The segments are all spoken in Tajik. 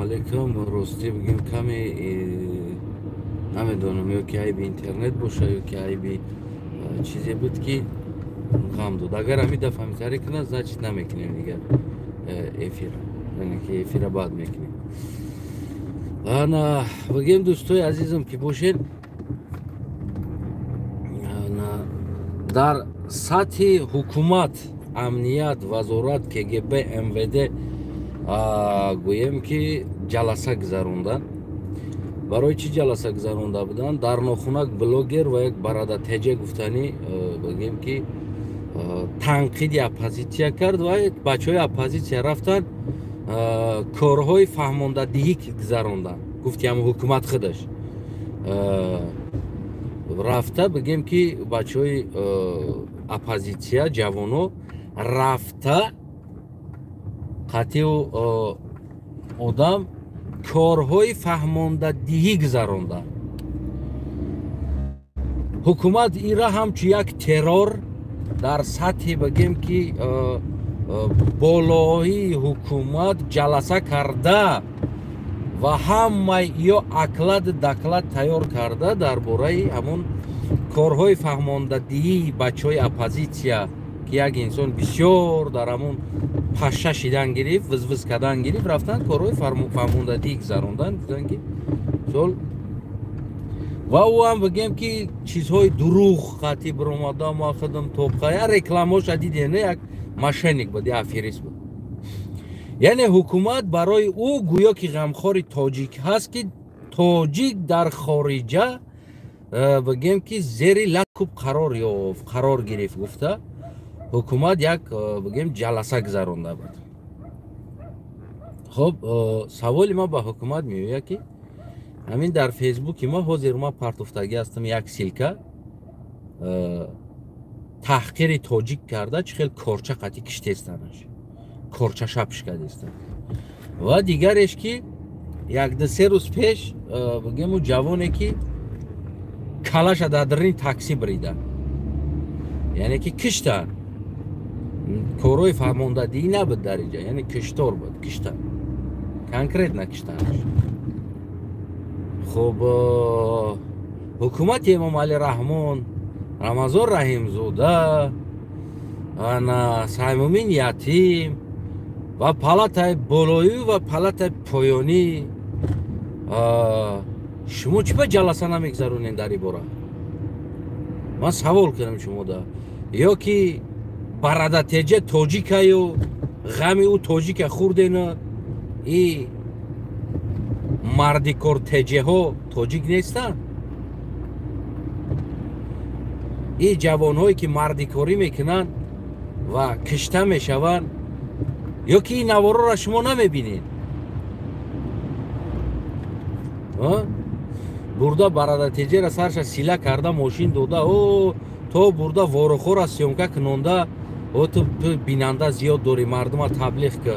Алейкум. Ростӣ бигем, каме намедонам, ё ки айби интернет боша, ё ки айби чизе буд, ки ғам дод. Агар ҳамин дафъа ҳамитаре кунад, значит, намекунем дигар эфира, яъне ки эфира баъд мекунем. Ана, бигем, дӯстои азизам, ки бошед, дар сатҳи ҳукумат, амният, вазорат, КГБ, МВД, гӯем ки ҷаласа гузаронданд. Барои чӣ ҷаласа гузаронда буданд? Дар нохунак блогер ва як барада теҷа гуфтанӣ, бигем ки танқиди оппозитсия кард ва бачаҳои оппозитсия рафтанд, корҳои фаҳмондадиҳӣ гузаронданд. Гуфти ҳам ҳукумат худаш рафта, бигем ки бачаҳои оппозитсия, ҷавоно рафта, қатъиу одам корҳои фаҳмондадиҳӣ гузаронданд. Ҳукумат ира ҳамчун як террор дар сатҳи, бигем ки, болоии ҳукумат ҷаласа карда ва ҳамаи ё аклад доклад тайёр карда дар бораи ҳамон корҳои фаҳмондадиҳии бачаҳои оппозитсия, ки як инсон бисёр дар ҳамон паша шидан гирифт, визвиз кардан гирифт, рафтан корҳои фаҳмондадиҳӣ гузаронданд. Гуфтанд ки сол ва ӯ ҳам, бигем ки, чизҳои дурӯғ қатъӣ биромада, ма худам тоқа я рекламаоша дидем, як мошенник буд, як аферист буд. Яъне ҳукумат барои ӯ гӯё ки ғамхори тоҷик ҳаст, ки тоҷик дар хориҷа, бигем ки, зери лакуб қарор ёфт, қарор гирифт гуфта, ҳукумат як, бигем, ҷаласа гузаронда буд. Хуб, саволи ман ба ҳукумат меояд, ки ҳамин дар фейсбуки ма ҳозир ма партофтагӣ ҳастам як ссылка, таҳқири тоҷик карда, чӣ хел корча қатӣ киштестанаш, корча шапш кардестан. Ва дигареш ки 1-2-3 рӯз пеш, бигему, ҷавоне ки калаша дар дарини такси бирида, яъне ки кишта, корҳои фаҳмондадиҳӣ набуд дар инҷа, яъне киштор буд, кишта, конкретно киштанаш. Хуб, ҳукумати Эмомалӣ Раҳмон, Рамазон Раҳимзода, ана Саймумин Ятим ва палатаи болоӣ ва палатаи поёнӣ, шумо чӣ ба ҷаласа намегузаронед дар ин бора? Ман савол кардам шумода. Ё ки барадатеҷа тоҷикаю ғами ӯ тоҷика хӯрдена, и мардикортеҷеҳо тоҷик нестанд? И ҷавонҳое ки мардикорӣ мекунанд ва кишта мешаванд, ё ки ин навороро шумо намебинед? Бурда барадатеҷера сарша сила карда, мошин дода, о то бурда ворухора съёмка кунонда, о ту бинанда зиёд дорӣ, мардума таблиғ ка.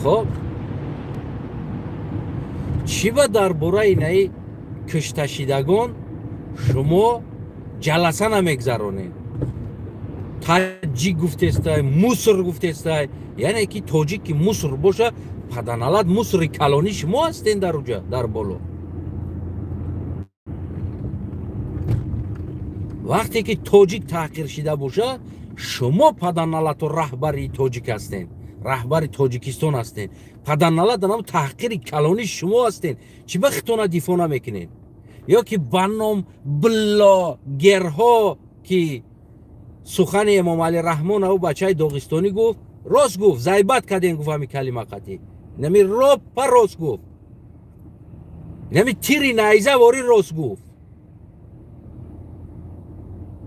Хоб, чӣ ба дар бораи наи кишташидагон шумо ҷаласа намегзаронед? Таҷик гуфтестай, муср гуфтестай, яъне ки тоҷик ки муср боша, паданалат, мусри калонӣ шумо ҳастен дар уҷа, дар боло. Вақте ки тоҷик таҳқир шида боша, шумо паданалату раҳбари тоҷик ҳастен, раҳбари Тоҷикистон ҳастен. Паданалат анам таҳқири калонӣ шумо ҳастен. Чӣ ба хитона дифоъ намекунед? Ё ки ба ном блогерҳо, ки сухани Эмомалӣ Раҳмон, ав бачаи доғистонӣ гуфт, рост гуфт, зайбат кардем, гуфт, ҳами калима қатӣ нами ропа рост гуфт, нами тири найза ворӣ рост гуфт.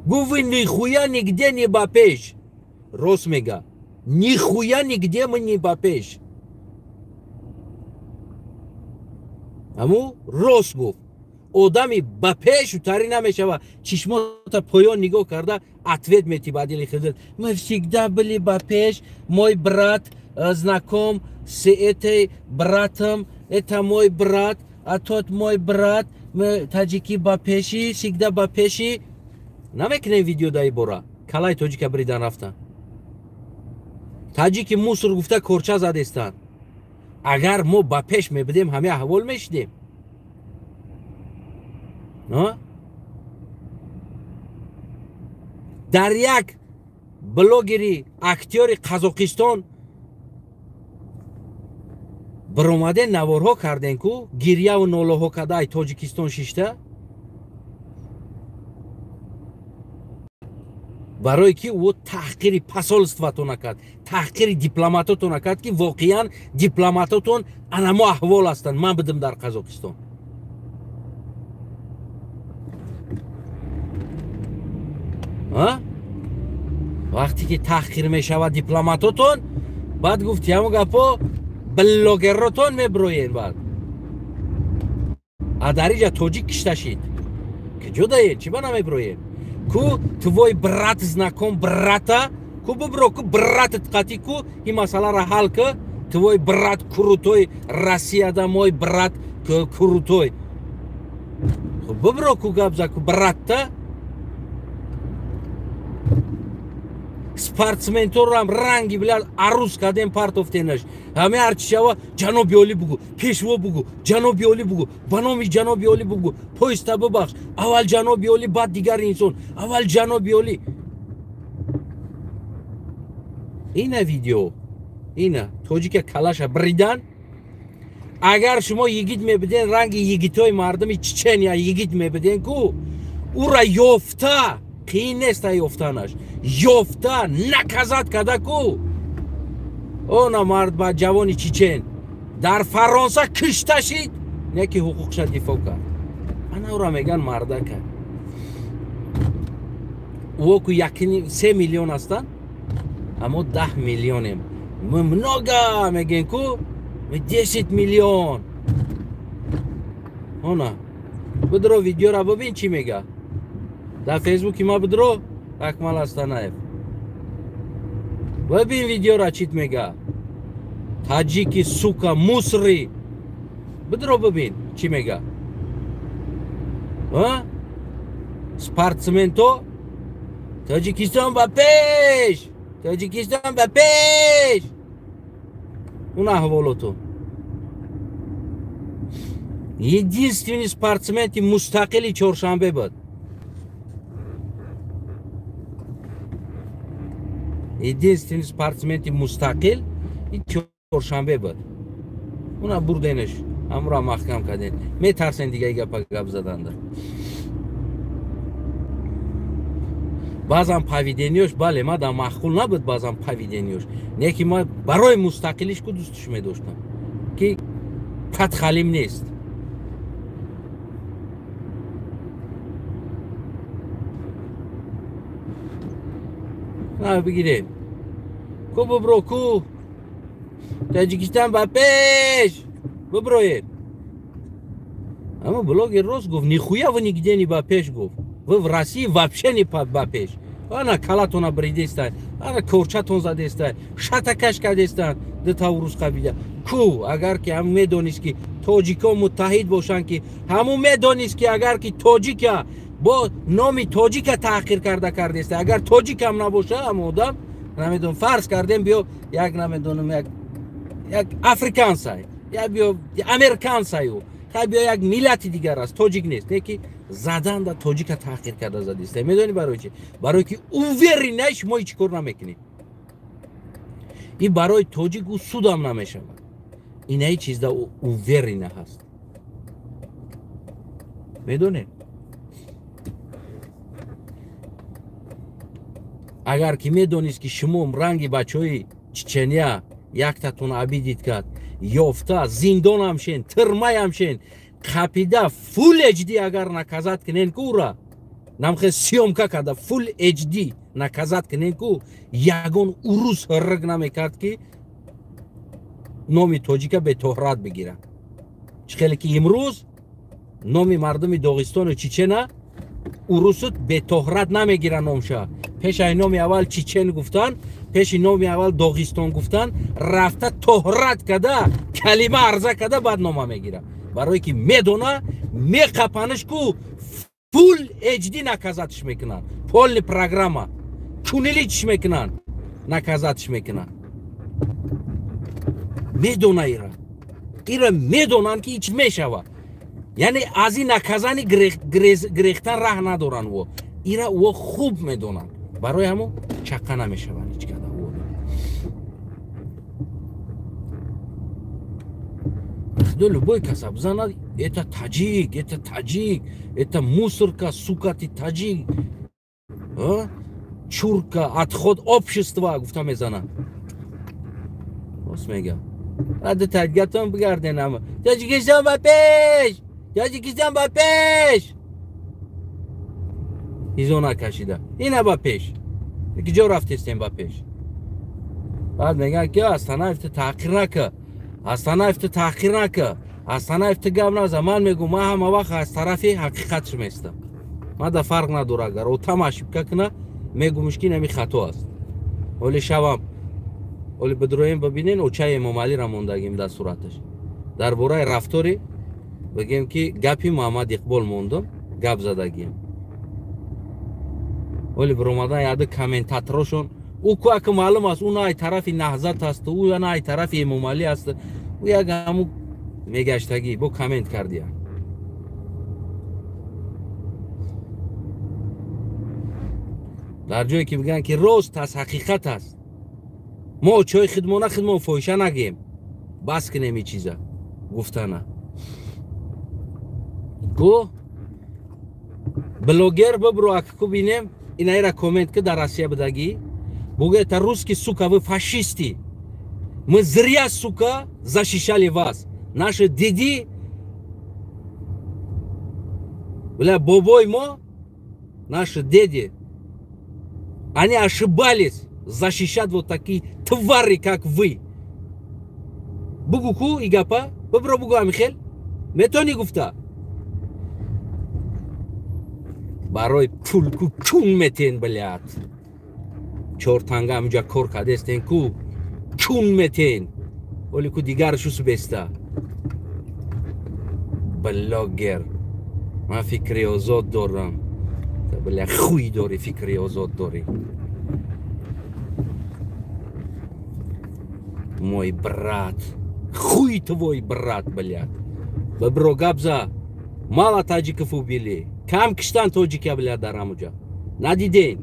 Гуфт: «Нихуя нигде не ба пеш». Рост мега, нихуя нигде мы не ба пеш. Аму рост гуфт. Одами ба пеш утарӣ намешава, чишмота поён нигоҳ карда ответ мети ба дили худат: «Мы всегда были ба пеш, мой брат знаком с этой братом, это мой брат, а тот мой брат, мы таджики ба пеши, всегда ба пеши». Намекунем видео дар ин бора? Калаи тоҷика бридан рафтан, таҷики муср гуфта, корча задестанд. Агар мо ба пеш мебудем, ҳамин аҳвол мешидем. Дар як блогери актёри Қазоқистон баромаден, наворҳо карден ку, гирьяву нолоҳо карда ай Тоҷикистон шишта, барое ки ӯ таҳқири посольстватон кард, таҳқири дипломатотон кард, ки воқеан дипломатотон анамо аҳвол ҳастанд. Ман будам дар Қазоқистон. Вақте ки таҳқир мешавад дипломатотон, баъд гуфти ҳамо гапо блогеротон меброен. Баъд а дар иҷа тоҷик кишта шид, куҷо даен, чӣ ба намеброен? Ку твой брат знаком брата, ку бибро, ку братат қати, ку ин масъаларо ҳал ка. Твой брат крутой, Россияда мой брат крутой. Бибро, ку гап за, ку братта. Спортсменторам ранги билад арӯз кардем, партофтенаш. Ҳаме ҳарчи шава, ҷаноби олӣ бугӯ, пешво бугӯ, ҷаноби олӣ бугӯ, ба номи ҷаноби олӣ бугӯ, поиста бибахш, аввал ҷаноби олӣ, баъд дигар инсон, аввал ҷаноби олӣ. Ина видео, ина тоҷика калаша бридан. Агар шумо йигит мебиден, ранги йигитои мардуми Чечения йигит мебиден, ку ура ёфта қиин нест ёфтанаш, ёфта наказать карда ку. Она мард ба ҷавони чечен дар Фаронса кишта шид, не ки ҳуқуқша дифоъ кард. Ана ура меган мардака. Ӯ ку 1,3 миллион ҳастанд, аммо 10 миллионем. Мы много мегем ку, мы 10 миллион. Она бидро видеора бибин чӣ мега. Дар фейсбуки ма бидро, Акмал Астанаев. Бибин видеора чит мега. Таҷики сука мусри. Бидро бибин чӣ мега. Спортсменто Тоҷикистон ба пеш, Тоҷикистон ба пеш. Он аҳволотон. Единственный спортсменти мустақили Чоршанбе буд. Единственный спортсменти мустақил и Чоршанбе буд. Уна бурденаш, ҳамура маҳкам карден. Метарсен дига гапа гап заданда. Баъзан поведениёш, бале, ма дар маъқул набуд баъзан поведениёш. Не ки ма барои мустақилиш ку дӯстш медоштам, ки подхалим нест. На бигирем. Ку бибро, ку Таҷикистон ба пеш биброед. Аммо блогер рост гуфт, нихуя вы нигде не ба пеш гуфт. Вы в России вообще не ба пеш. Ана калатона бридестай, ана корчатон задестай, шатакаш кардестан, дута урус қабида. Ку агар ки ҳам медонист ки тоҷикон муттаҳид бошанд, ки ҳамун медонист ки агар ки тоҷика бо номи тоҷика таҳқир карда кардеста, агар тоҷикам набоша, ҳам одам намедонам, фарз кардем, биё як намедонам, як африкансай, я биё американсаю, хай биё як миллати дигар аст, тоҷик нест, не ки задан да тоҷика таҳқир карда задиста. Медонӣ барои чи? Барои ки уверен шумо ҳеҷ кор намекунед. И барои тоҷик ӯ судам намешавад. Инаи чизда ӯ уверена ҳаст. Медонед? Агар ки медонист ки шумо ранги бачаҳои Чечения яктатон обидит кард, ёфта зиндонам шен, тирмаям шен, қапида фул HD агар наказать кунен ку ура, намхе съёмка карда фул HD наказать кунен ку, ягон урус ҳиррик намекард ки номи тоҷика бетоҳрат бигирад. Чӣ хеле ки имрӯз номи мардуми Доғистону Чечена урусут бетоҳрат намегира номша. Пешаи номи аввал Чечен гуфтан, пеши номи аввал Доғистон гуфтан, рафта тоҳрат када, калима арза када, баъд нома мегира. Барое ки медона, меқапаниш ку фул HD наказатиш мекунанд. Полный программа. Куниличиш мекунанд, наказатиш мекунанд. Медона ира. Ира медонанд, ки ҳеч мешава. Яъне аз ин наказани гирехтан раҳ надоранд. Во ира во хуб медонанд, барои ҳамон чаққа намешаванд ҳеч када. Худо, любой каса бизанад: это таҷик, это таҷик, это мусорка, сука, ты таҷик, чурка, отход общества, гуфта мезанад. Рост мегам, ради таҷикатон бигарден ама. Тоҷикистон ба пеш, Тоҷикистон ба пеш! Ҳизо накашида ина ба пеш, ки ҷо рафтестем ба пеш? Баъд мегӯянд, ки Астанаев ту таҳқир нака, Астанаев ту таҳқир нака, Астанаев ту гап наза. Ман мегӯм, ман ҳама вақт аз тарафи ҳақиқатш местам. Ман да фарқ надора, агар отам ошибка куна, мегӯмш, ки инами хато аст. Оли шавам, оли бидроем, бибинен, очаи Эмомалиро мондагим дар сураташ. Дар бораи рафтори, бигем, ки гапи Муҳаммад Иқбол мондум, гап задагием. Оли биромадан яды комментаторошон, ӯ ку ака маълум аст, ӯ на ай тарафи Наҳзат аст, ӯ на ай тарафи Эмомалӣ аст, ӯ як ҳаму мегаштагӣ бо коммент кардия. Дар ҷое ки бигӯянд, ки рост аст, ҳақиқат аст, мо очои хидмона хидмон фоҳиша нагем, бас кунем и чиза гуфтана. Ку блогер бибро, акку бинем, инаира коммент ки дар Россия будагӣ, бугӯ: это русский, сука, вы фашисты, мы зря, сука, защищали вас, наши деди, бля, бобой мо, наши деди, они ошибались защищать вот такие твари, как вы. Бугу ку и гапа, бибро, бугу, амихел метони гуфта. Барои пул ку чун метен, блядь. Чор танга ҳаминҷа кор кардестен ку, чун метен. Оли ку дигаршус беста. Блогер. Ман фикри озод дорам. Бля, хуй дорӣ, фикри озод дорӣ. Мой брат. Хуй твой брат, блядь. Бибро, гапза. Мало таджиков убили. Кам киштан тоҷика, блядь, дар ҳамуҷа. Надиден?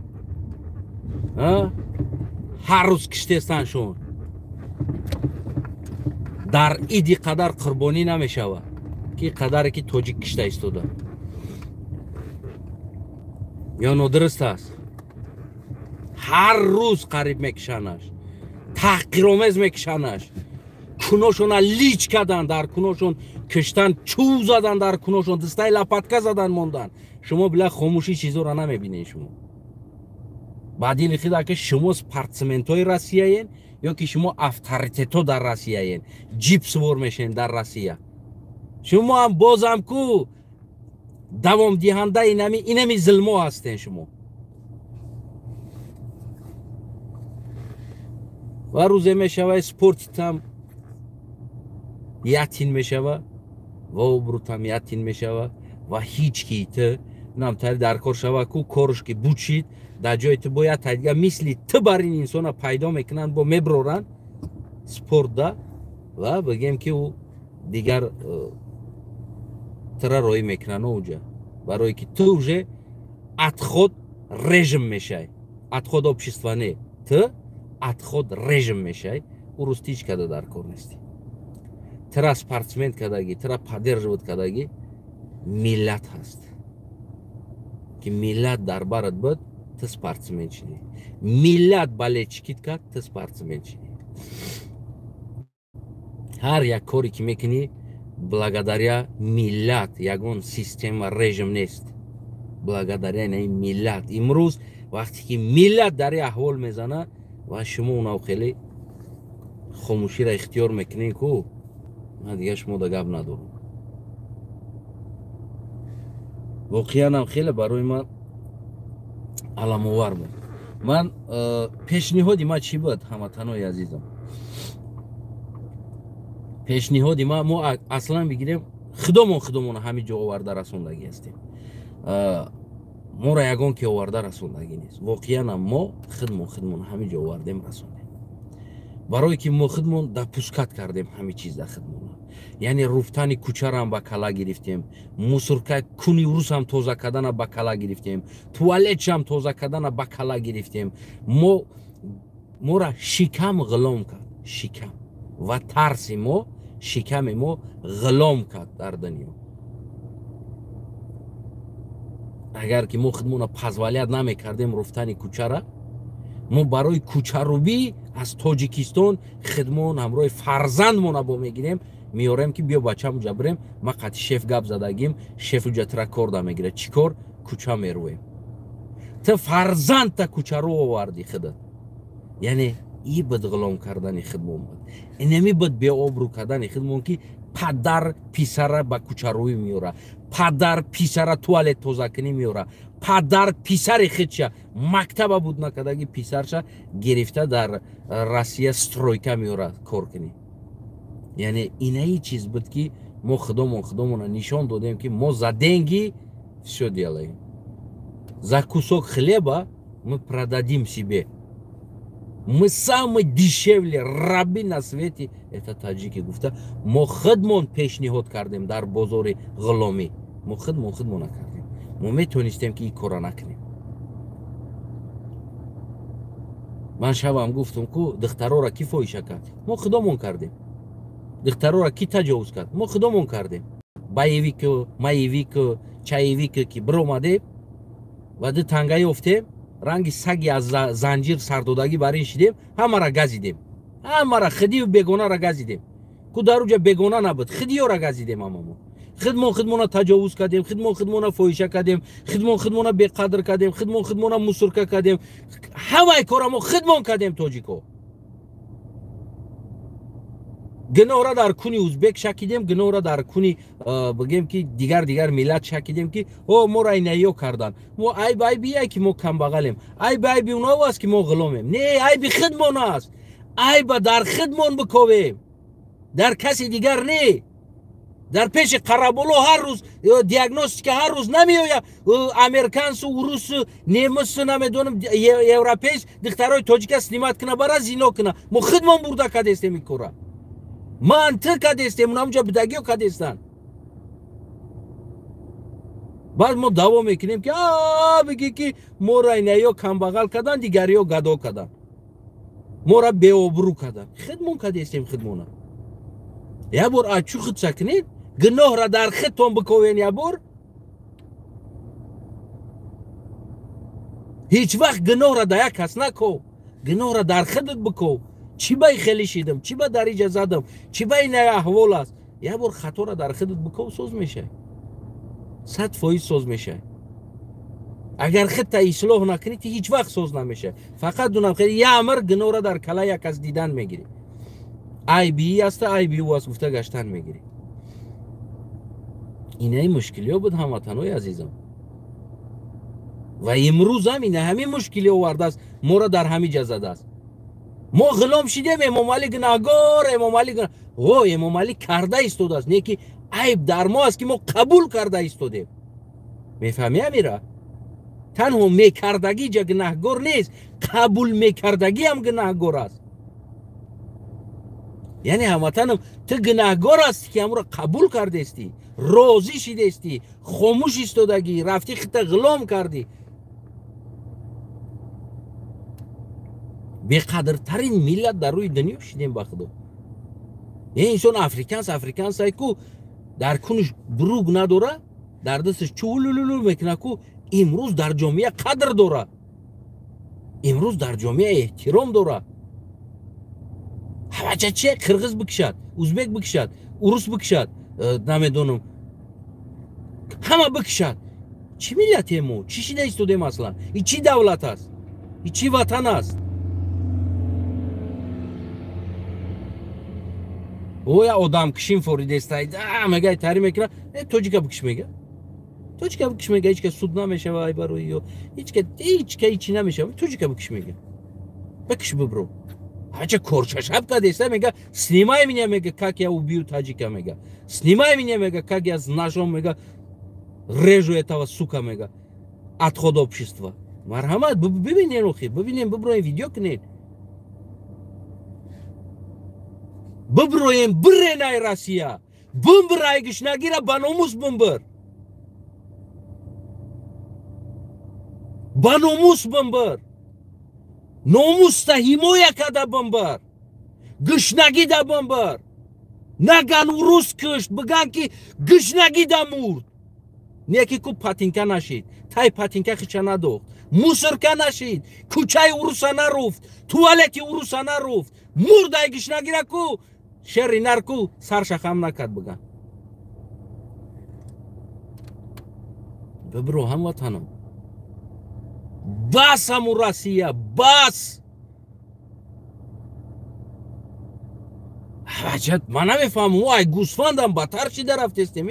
Ҳар рӯз киштестан шон. Дар иди қадар қурбонӣ намешавад, ки қадаре ки тоҷик кишта истода. Ё нодуруст аст? Ҳар рӯз қариб мекишанаш, таҳқиромез мекишанаш. Куношона лич кардан, дар куношон киштан, чӯб задан, дар куношон дастаи лопатка задан мондан. Шумо, бля, хомӯшӣ чизоро намебинед шумо. Ба дили хида, ки шумо спортсментҳои Россияен ё ки шумо авторитетҳо дар Россияен, ҷип сувор мешавед дар Россия. Шумо ҳам бозам ку давомдиҳанда инами зилмо ҳастен шумо. Ва рӯзе мешава, спортитам ятин мешава ва обрутам ятин мешава ва ҳеҷ ки ту намтари дар кор шава ку корш ки бучид, дар ҷои ту бояд тадига мисли ту бар ин инсона пайдо мекунанд, бо меброранд спортда ва бигем, ки ӯ дигар тура роӣ мекунанд уҷа, барое ки ту уже отход режим мешай, отход общества не, ту отход режим мешай. Ӯ рӯз тич када дар кор нестӣ. Тра спортсмен кадаги, тра поддерживать кадаги миллат ҳаст, ки миллат дар барат буд, ту спортсмен шидӣ. Миллат болельщик ит кард, ту спортсмен шидӣ. Ҳар як коре ки мекунӣ, благодаря миллат, ягон система, режим нест, благодаря инаи миллат. Имрӯз вақте ки миллат дар ин аҳвол мезана ва шумо унав хеле хомӯширо ихтиёр мекунед ку, ман дигар шумо да гап надорам. Воқеанам хеле барои ман аламовар буд. Ман пешниҳоди ман чӣ буд, ҳамватанои азизам? Пешниҳоди ма, мо аслан бигирем, худомон худомона ҳамин ҷо оварда расондагӣ ҳастем. Моро ягон ки оварда расондагӣ нест. Воқеанам мо худмон худмон ҳамин ҷо овардем, расондем, барое ки мо худмон допускать кардем ҳамин чиз дар худмона. Яъне руфтани кӯчарам ба кала гирифтем, мусорка куни урусам тоза кардана ба кала гирифтем, туалетшам тоза кардана ба кала гирифтем. Мора шикам ғулом кард, шикам ва тарси мо шиками мо ғулом кард дар дунё. Агар ки мо худмона позволят намекардем руфтани кӯчара, мо барои кӯчарубӣ аз Тоҷикистон хидмон ҳамроҳи фарзандмона бо мегирем, меорем ки биё бачам уҷа бирем, ма қати шеф гап задагим, шеф уҷа тра кор да мегирад. Чӣ кор? Кӯча мерӯем. Ту фарзандта кӯчарӯ оварди худат. Яъне и буд ғулом кардани хидмон буд, инами буд беобрӯ кардани хидмон, ки падар писара ба кӯчарӯӣ меора, падар писара туалет тозакунӣ меора, падар писари худша мактаба буд накардаги писарша гирифта дар Россия стройка меора кор кунӣ. Яъне инаи чиз буд, ки мо худомон худомона нишон додем, ки мо за деньги всё делаем, за кусок хлеба мы продадим себе. Мы самые дешевле раби на свете, это таджики гуфта, мо худмон пешниҳод кардем дар бозори ғуломӣ. Мо худмон худмона кардем. Мо метонистем, ки ин кора накунем. Ман шавам гуфтам, ку духтарора ки фоҳиша кард? Мо худомон кардем. Духтарора ки таҷовуз кард? Мо худомон кардем. Боевику, маевику, чаевику ки биромадем ва ду танга ёфтем, ранги саги аз занҷир сардодагӣ бар ин шидем, ҳамара газидем, ҳамара хидию бегонара газидем. Ку дар уҷа бегона набуд, хидиёра газидем. Ҳамамо хидмон хидмона таҷовуз кардем, хидмон хидмона фоҳиша кардем, хидмон хидмона беқадр кардем, хидмон хидмона мусорка кардем. Ҳамаи кора мо хидмон кардем, тоҷико. Гуноҳра дар куни узбек шакидем, гуноҳра дар куни, бигем ки, дигар миллат шакидем, ки о моро инаё кардан. Мо айб айби ай ки мо камбағалем, айб айби унао аст, ки мо ғуломем. Не, айби хидмон аст. Айба дар хидмон биковем, дар каси дигар не. Дар пеши қараболо ҳар рӯз диагностика, ҳар рӯз намеоя американсу, урусу, немису, намедонам, европейс духтарои тоҷика снимать куна, бара зино куна. Мо хидмон бурда кадестем ин кора. Ман ту кадестем, унамҷа бидагиё кадестанд. Баъд мо даъво мекунем, ки а бигӣ, ки моро инаё камбағал кардан, дигариё гадо кардан, моро беобрӯ кардан. Хидмон кадестем хидмона. Як бор ачӯ худса кунед, гуноҳра дар худтон биковен. Як бор ҳеҷ вақт гуноҳра дар як кас наков, гуноҳра дар худат биков. Чӣ ба хеле шидам, чӣ ба дар иҷа задам, чӣ ба ин аҳвол аст? Як бор хатора дар худат биков, соз мешавӣ, 100% соз мешавӣ. Агар худта ислоҳ накунӣ, ти ҳеҷ вақт соз намешавӣ. Фақат дунам хеле як амр гуноҳра дар кала як кас дидан мегирӣ, айби аста, айби ӯ аст гуфта гаштан мегирӣ. Инаи мушкилиҳо буд, ҳамватанои азизам, ва имрӯзам ина ҳамин мушкилӣ овардааст, моро дар ҳамин ҷа задааст. Мо ғулом шидем. Эмомалӣ гунаҳгор, Эмомалӣ, о Эмомалӣ карда истодааст, не ки айб дар мо аст, ки мо қабул карда истодем. Мефаҳмӣ, амира? Танҳо мекардагӣ ҷа гунаҳгор нест, қабул мекардагиам гунаҳгор аст. Яъне, ҳамватанам, ту гунаҳгор ҳастӣ, ки ҳамуро қабул кардестӣ, розӣ шидестӣ, хомӯш истодагӣ, рафтӣ хита ғулом кардӣ. Беқадртарин миллат дар рӯи дунё шидем, ба худо. Е инсон африканс, африкансай ку дар кунаш буруг надора, дар дасташ чулулулу мекуна ку, имрӯз дар ҷомеа қадр дора, имрӯз дар ҷомеа эҳтиром дора. Ҳавача че қирғиз бикишад, узбек бикишад, урус бикишад, намедонам, ҳама бикишад. Чӣ миллатем мо? Чӣ шида истодем аслан? И чӣ давлат аст, и чӣ ватан аст? Оя одамкушин форидестай мега, тари мекуна, тоҷика бикиш мега, тоҷика бикиш мега, ҳеч кас суд намешава ай барои ё ҳеч ка ҳечи намешава. Тоҷика бикиш мега, бикиш, бибро. Ҳача корчашаб кадеста мега, снимай меня, мега, как я убью таджика, мега, снимай меня, мега, как я с ножом, мега, режу этого, сука, мега, отход общества. Марҳамат, бибинен, охи бибинем, биброем, видео кунед, биброем, бирен ай Россия. Бумбир ай гишнагира, ба номус бумбир. Ба номус бумбир. Номуста ҳимоя када бумбир. Гишнагида бумбир. Наган урус кишт, биган ки гишнагида мурд. Неки ку патинка нашид, тай патинка хича надохт, мусорка нашид, кӯчаи уруса наруфт, туалети уруса наруфт, мурд ай гишнагира ку, шери нар ку сарша хам накард биган. Бибро ҳамватанам. Бас ҳаму Россия, бас! Аҷаб, ман намефаҳмам, ай гӯсфандам баттар шида рафтестем.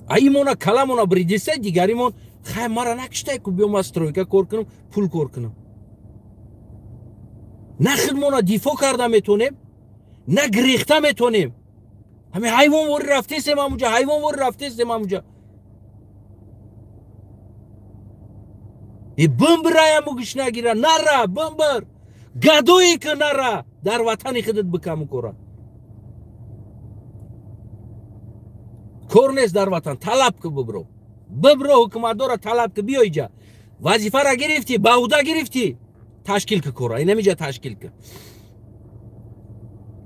Ай имона каламона бридиста, дигаримон хай мара накиштай ку, биём аз стройка кор кунам, пул кор кунам. На худмона дифоъ карда метонем, на гирехта метонем. Ҳами ҳайвонворӣ рафтестем ҳамуҷа, ҳайвонворӣ рафтестем ҳамуҷа. И бимбираяму гишнагира, нара, бимбир. Гадое ки нара, дар ватани худат бикаму кора. Кор нест дар ватан, талаб ки бибро. Бибро ҳукуматдора талаб ки биё иҷа. Вазифара гирифтӣ, ба ӯҳда гирифтӣ, ташкил ки кора, инамиҷа ташкил ки.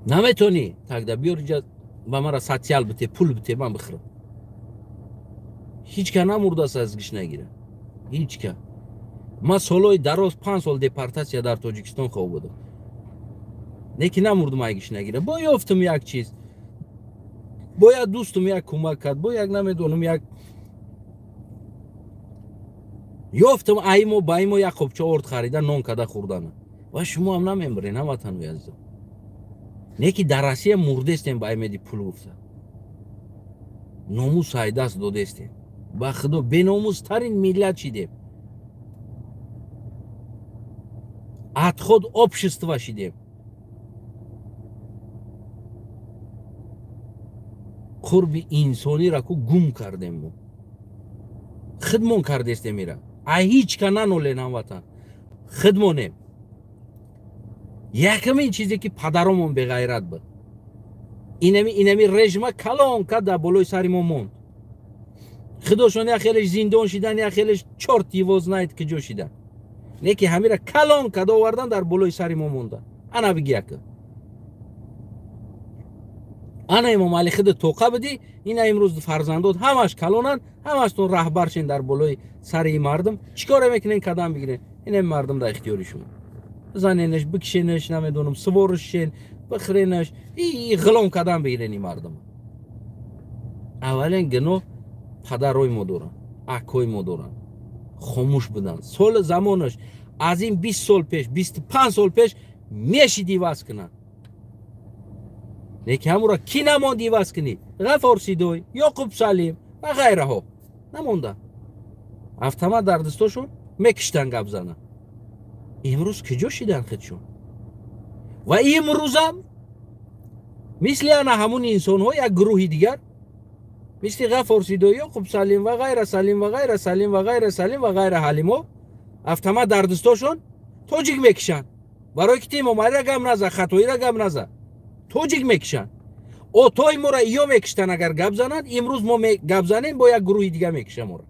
Наметонӣ, тогда биёр иҷа ба мара социал бите, пул бите, ман бихӯрам. Ҳеҷ ка намурдааст аз гишнагира. Ҳеҷ ка. Ман солҳои дароз 5 сол депортатсия дар Тоҷикистон хоб будам. Неки намурдум ай гишнагира. Бо ёфтум як чиз. Бо як дӯстум як кӯмак кард, бо як намедонам як ёфтум аймо ба имо як қопча орд харида нон када хӯрдана. Ва шумо ҳам намембирен ҳамватанои азизам. Неки дар Россия мурдестем ба аймеди пул гуфта. Номус айдаст додестем. Ба худо беномустарин миллат шидем. Отход общества шидем. Қурби инсонира ку гум кардем мо. Хидмон кардестем ира. Ай ҳеҷ ка нанолен ҳамватан. Хидмонем. Якамин чизе ки падаромон беғайрат буд. Инами режима калон ка дар болои сари мо монд. Худошон як хелеш зиндон шидан, як хелеш чорт его знает киҷо шидан. Неки ҳамира калон када овардан дар болои сари мо монда. Ана биги яка. Ана Имом Али худ тоқа бидӣ, ина имрӯз фарзандот ҳамаш калонанд, ҳамаштон раҳбар шен дар болои сари мардум. Чӣ коре мекунен, кадам бигирен? Ина мардум дар ихтиёри шумо. Заненаш, бикшенаш, намедонам, сувориш шен, бихӯренаш, и ғулом кадам бигирен ин мардум. Аввален гуноҳ падарои мо доранд, акои мо доранд. Хомӯш буданд. Соли замонаш аз ин 20 сол пеш, 25 сол пеш мешид иваз кунанд. Неки ҳамура ки намонд иваз кунӣ? Ғафор Сидой, Ёқуб Салим ва ғайраҳо намонда. Автомат дар дастошон мекиштан гап зана. Имрӯз куҷо шидан худшон? Ва имрӯзам мисли ана ҳамун инсонҳо як гурӯҳи дигар, мисли Ғафор Сидой, Ёқуб Салим ва ғайра Салим ва ғайра Салим ва ғайра Салим ва ғайра Ҳалимо автомат дар дастошон тоҷик мекишанд. Барои ки ти Имомалиро гап наза, Хатоиро гап наза. Тоҷик мекишанд. Отои моро иё мекиштанд агар гап зананд, имрӯз мо гап занем бо як гурӯҳи дига мекиша моро.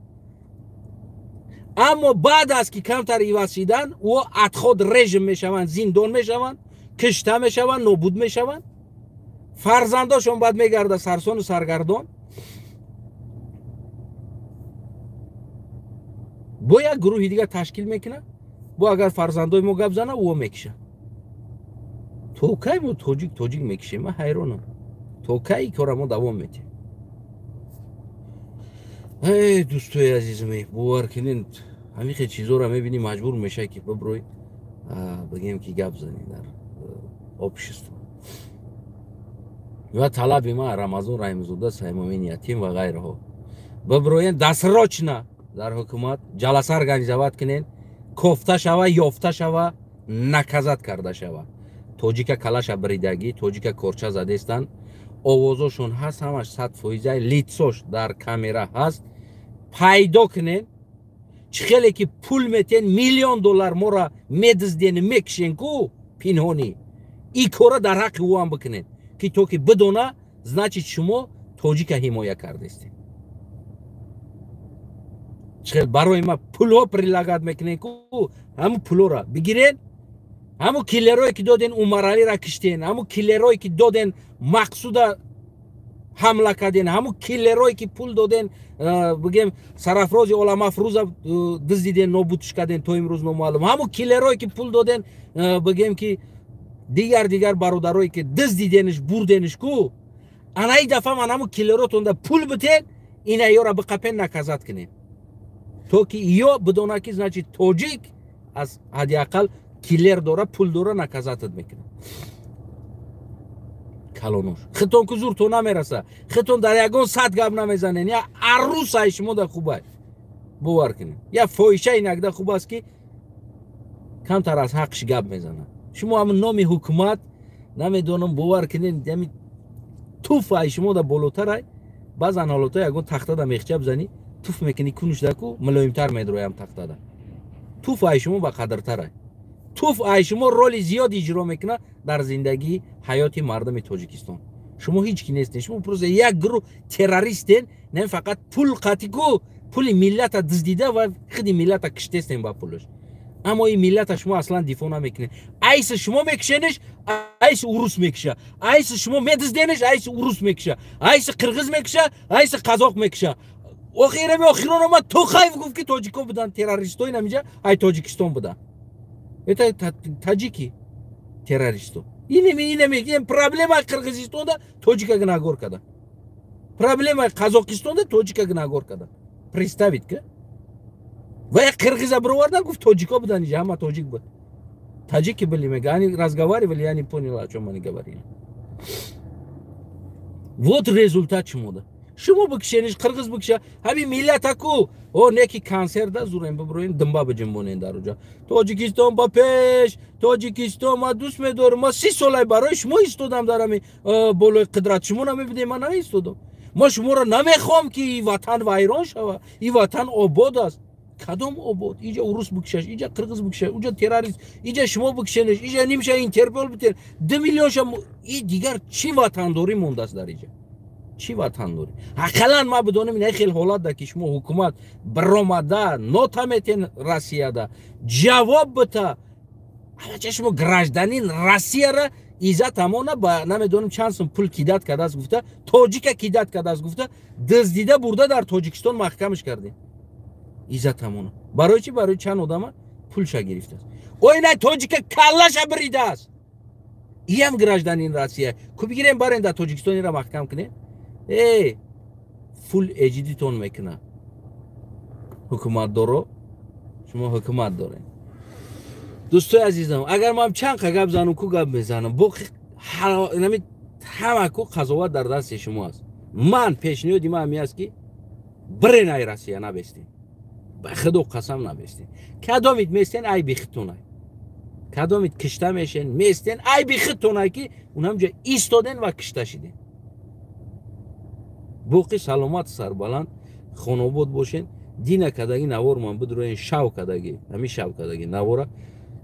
Аммо баъд аз ки камтар иваз шидан, ӯ отход режим мешаванд, зиндон мешаванд, кишта мешаванд, нобуд мешаванд. Фарзандошон баъд мегарда сарсону саргардон. Бо як гурӯҳи дига ташкил мекунад, бо агар фарзандои мо гап зана, ӯ мекиша. То кай мо тоҷик тоҷик мекишем? Ман ҳайронам. То кай кора мо давом метиҳем? Эй дӯстои азизм, бовар кунед, ҳамин хел чизоро мебинӣ, маҷбур мешавӣ ки биброй, бигем ки гап занӣ дар общество. Ва талаби ман Рамазон Раҳимзода, Саймомин Ятим ва ғайраҳо. Биброен дасрочна дар ҳукумат ҷаласа организовать кунен, кофта шава, ёфта шава, наказать карда шава. Тоҷика калаша бридагӣ, тоҷика корча задестанд, овозошон ҳаст, ҳамаш 100%, лицош дар камера ҳаст. Пайдо кунен, чӣ хеле ки пул метен, миллион доллар мора медизден, мекишен ку пинҳонӣ. И кора дар ҳаққи ӯ ҳам бикунен, ки то ки бидона Значит, шумо тоҷика ҳимоя кардестед. Чихел барои ма пулҳо предлагать мекунен ку, ҳамун пулҳоро бигирен, ҳамун киллерое ки доден, Умаралиро киштен, ҳамун киллерое ки доден, Мақсуда ҳамла карден, ҳамун киллерое ки пул доден, бигем, Сарафрози Оламафрӯза дуздиден, нобудш карден, то имрӯз номаълум, ҳамун киллерое ки пул доден, бигем ки дигар бародарое ки дуздидениш, бурдениш ку, анаи дафъа ман ҳамун киллеротонда пул битен, ина ёра биқапен, наказать кунен, то ки ё бидона ки, значит, тоҷик аз ҳадди ақал киллер дора, пул дора, наказать мекунад. Калонош хитон ку зур то намераса, хитон дар ягон сад гап намезанен. Я аррусай шумо да хубай, бовар кунед, я фоҳиша инагда хуб аст, ки камтар аз ҳаққш гап мезанад. Шумо ҳамн номи ҳукумат намедонам, бовар кунед, ами туф ай шумо да болотарай. Баъзан ҳолатҳо ягон тахтада мехча бизанӣ, туф мекунӣ, кунушдаку мулоимтар медроям тахтада. Туф ай шумо ба қадртарай, туф ай шумо роли зиёд иҷро мекунад дар зиндагии ҳаёти мардуми Тоҷикистон. Шумо ҳеҷ ки нестен, шумо просто як гурӯҳ террористен, не фақат пул қатику пули миллата дуздида ва худи миллата киштестен ба пулаш. Аммо ин миллата шумо аслан дифоъ намекунед. Айси шумо мекушениш, айси урус мекуша, айси шумо медуздениш, айси урус мекуша, айси қирғиз мекуша, айси қазоқ мекуша. Охирами охирон омад Тоқаев, гуфт, ки тоҷико буданд террористои, намиҷа ай Тоҷикистон буданд, это таҷики террористо. Инеми проблемаи Қирғизистонда тоҷика гунаҳгор карда, проблемаи Қазоқистонда тоҷика гунаҳгор карда. Представить ка, ва як қирғиза бировардан, гуфт, тоҷико буданд иҷа, ҳама тоҷик буд, таджики были. Мега, они разговаривали, я не понял, о чем они говорили. Вот результат шумода. Шумо бикшениш, қирғиз бикша, ҳамин миллатаку о неки консерта зурем, биброем, димба биҷинбонен дар уҷа. Тоҷикистон ба пеш, Тоҷикистон ма дӯст медорам, ма 30 солай барои шумо истодам дар ҳами болои қудрат. Шумо намебинед, ман наистодам. Ма шуморо намехоҳам, ки и ватан вайрон шава, и ватан обод аст. Кадом обод? Иҷа урус бикшаш, иҷа қирғиз бикшаш, уҷа террорист, иҷа шумо бикшенеш, иҷа нимша Интерпол битен, 2 миллионша. И дигар чӣ ватандорӣ мондааст дар иҷа? Чӣ ватандорӣ? Ақаллан ма бидонем, ин хел ҳолат да, ки шумо ҳукумат биромада нота метен Россияда ҷавоб бита. Алача шумо гражданин Россияра Иззат Амона ба намедонам чанд сум пул кидать кардааст гуфта, тоҷика кидать кардааст гуфта, дуздида бурда дар Тоҷикистон маҳкамаш кардем. Иззат Амона барои чӣ? Барои чанд одама пулша гирифтааст. Оина тоҷика каллаша биридааст, иам гражданин Россия ку, бигирем, барен дар Тоҷикистон ира маҳкам кунем. Э, фул эҷидитон мекунад ҳукуматдоро. Шумо ҳукумат дорем. Дӯстои азизам, агар ман чанд қа гап занам ку, гап мезанам, боқи ҳама ку қазоват дар дасти шумо аст. Ман пешниҳоди ман ҳами аст, ки бирен ай Россия, набестен, ба худо қасам, набестен. Кадомит местен, айби хитонай, кадомит кишта мешен, местен, айби хитонай, ки унамҷа истоден ва кишта шиден. Боқи саломат, сарбаланд, хонобод бошен. Дина кадаги навор ман бидроен, шав кадаги, ҳами шав кадаги навора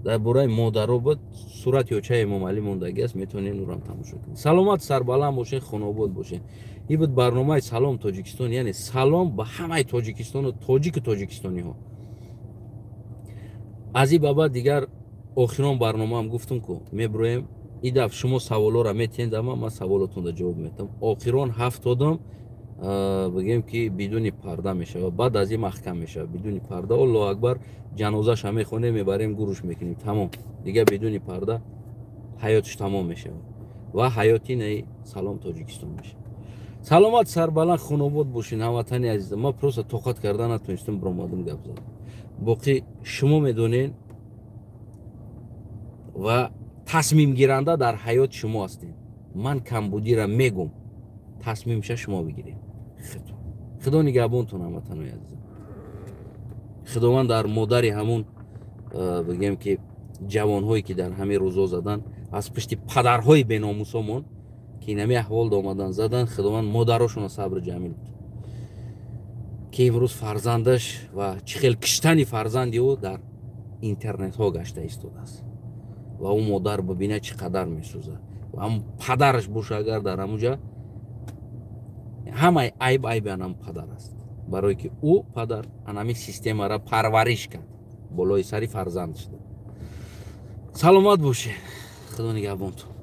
дар бораи модаро буд, сурати очаи Эмомалӣ мондагӣ аст, метавонед урам тамошо кунед. Саломат, сарбаланд бошен, хонобод бошен. Ин буд барномаи «Салом, Тоҷикистон», яъне салом ба ҳамаи Тоҷикистону тоҷику тоҷикистониҳо. Аз ин ба баъд дигар охирон барномаам гуфтум ку, меброем. И даф шумо саволоро метиҳед, ама ман саволотонда ҷавоб метам. Охирон ҳафтодум, бигем ки бидуни парда мешавад, баъд аз ин маҳкам мешавад бидуни парда. Аллоҳу акбар, ҷанозаша мехонем, мебарем, гуруш мекунем, тамом. Дигар бидуни парда ҳаётиш тамом мешавад ва ҳаёти наи «Салом, Тоҷикистон» мешавад. Саломат, сарбаланд, хунобод бошин, ҳамватани азизам. Ман просто тоқат карда натонистам, биромадам, гап задам. Боқӣ шумо медонед ва тасмимгиранда дар ҳаёт шумо ҳастед. Ман камбудира мегум, тасмимша шумо бигиред. Худо нигаҳбонтон, ҳамватанои азизам. Худованд дар модари ҳамун, бигем ки, ҷавонҳое ки дар ҳамин рӯзо задан, аз пушти падарҳои беномусомон, ки инами аҳвол омадан задан, Худованд модарошона сабри ҷамил буд, ки имрӯз фарзандаш ва чӣ хел киштани фарзанди ӯ дар интернетҳо гашта истодааст ва ӯ модар бибинад, чӣ қадар месӯзад. Ва ҳам падараш боша, агар дар ҳамуҷа. Ҳамаи айб айби анам падар аст, барое ки ӯ падар анами системаро парвариш кард, болои сари фарзанд шуда. Саломат бошед, Худо нигаҳбонтон.